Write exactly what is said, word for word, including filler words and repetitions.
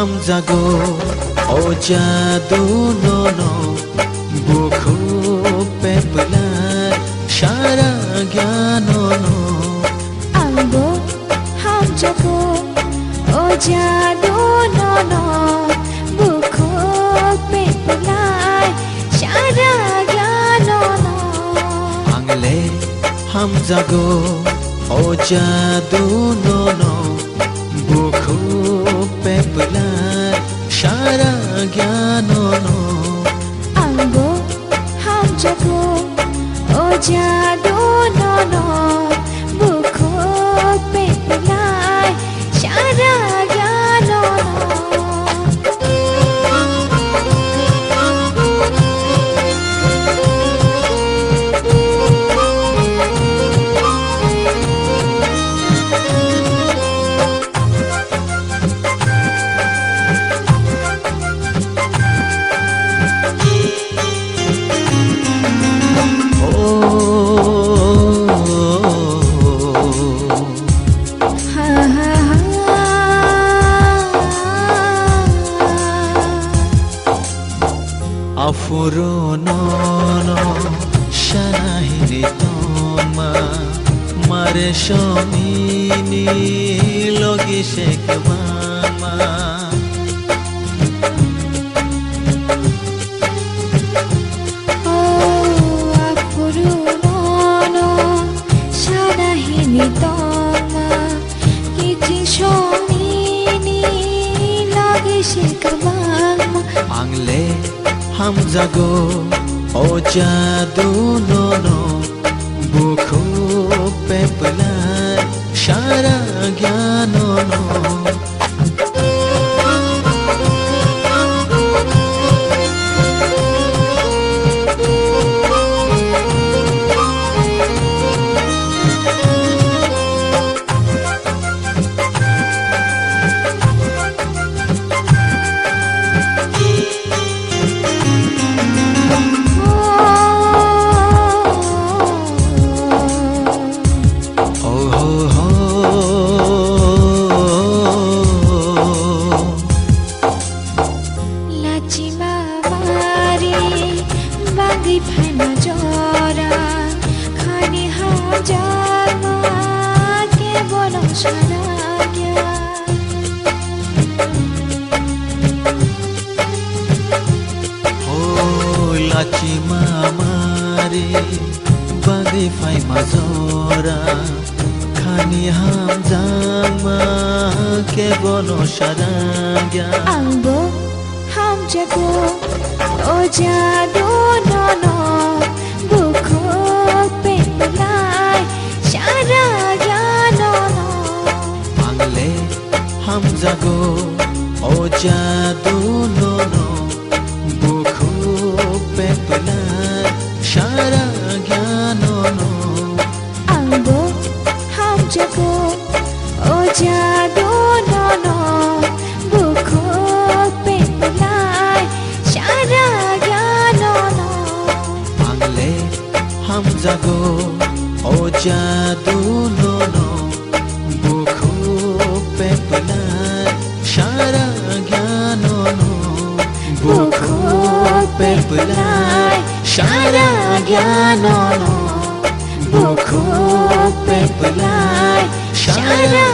Hamjago o jadu nono, bukhuk pepla sara gyano no. Angbo hamjago o jadu nono, bukhuk pepla sara gyano no. Angle hamjago o jadu nono, bukhuk pepla sara gyano no. Angbo hamjago o jadu nono, bukhuk pepla sara gyano no. Aphuru nono sana hini tongma, mare somini logi se kwbangma. O aphuru nono sana hini tongma, kiching somini logi se kwbangma. Angle hamjago o jadu nono, bukhuk pepla sara gyano no. Lachima mari bagwi phaima jora, khani hamjakma kebono sanakya. O lachima mari bagwi phaima jora, khani hamjakma kebono sanakya. Angbo hamjago o jadu nono, bukhuk pepla sara gyano no. Angle hamjago o jadu nono, bukhuk pepla sara gyano no. Angbo hamjago o jadu nono, bukhuk pepla sara gyano no. Angle hamjago o jadu nono, bukhuk pepla sara gyano no. Bukhuk pepla sara gyano no. Bukhuk pepla sara